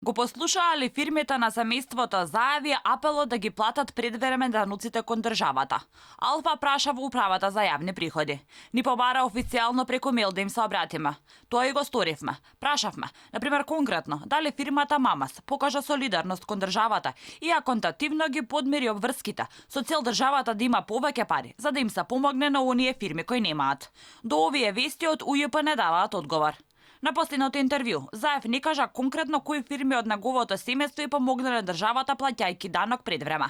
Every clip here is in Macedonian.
Го послушаа ли фирмите на семејството зајави апелот да ги платат предвреме дануците кон државата. Алфа праша во управата за јавни приходи. Ни побара официјално преку мејл да им се обратиме. Тоа и го сторивме. Прашавме, например конкретно, дали фирмата Мамас покажа солидарност кон државата и контативно ги подмири обврските со цел државата да има повеќе пари, за да им се помогне на оние фирми кои немаат. До овие вести од УЈП не даваат одговор. На последното интервју, Заев не кажа конкретно кои фирми од неговото семејство и помогнале државата плаќајќи данок пред време.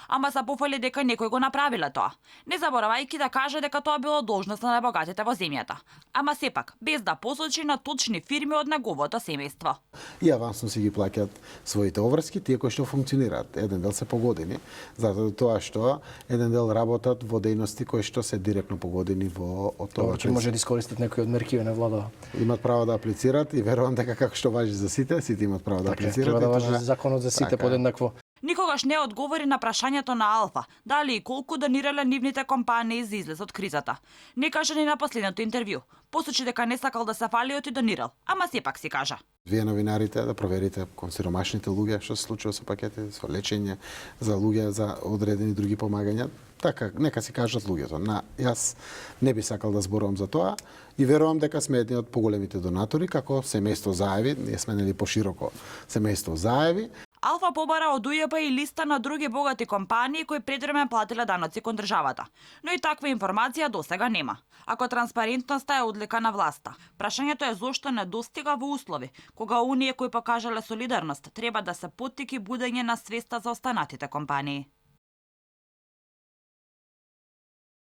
Ама се пофали дека некој го направиле тоа, не заборавајќи да каже дека тоа било должност на најбогатите во земјата. Ама сепак, без да посочи на точни фирми од неговото семејство. И авансно си ги плаќаат своите обврски, тие кои што функционираат. Еден дел се погодени, затоа тоа што еден дел работат во дејности кои што се директно погодени во тоа. Че може да искористат некои од меркиве на влада. Имат право да аплицираат и верувам дека како што важи за сите имаат право да аплицираат. Треба да важи законот за сите подеднакво. Никогаш не одговори на прашањето на Алфа, дали и колку донирале нивните компании за излез од кризата. Не кажа ни на последното интервју. Посочи дека не сакал да се фали и донирал, ама сепак си кажа. Вие новинарите да проверите кон сиромашните луѓе што се случува со пакети, со лечење за луѓе за одредени други помагања. Така, нека си кажат луѓето. Јас не би сакал да зборувам за тоа и верувам дека сме едни од поголемите донатори како семејство Заеви, ние сме нели пошироко семејство Заеви. Алфа побара од УЈП и листа на други богати компании кои предвреме платиле даноци кон државата. Но и таква информација досега нема. Ако транспарентноста е одлика на власта, прашањето е зошто не достига во услови кога оние кои покажале солидарност треба да се поттики будење на свеста за останатите компании.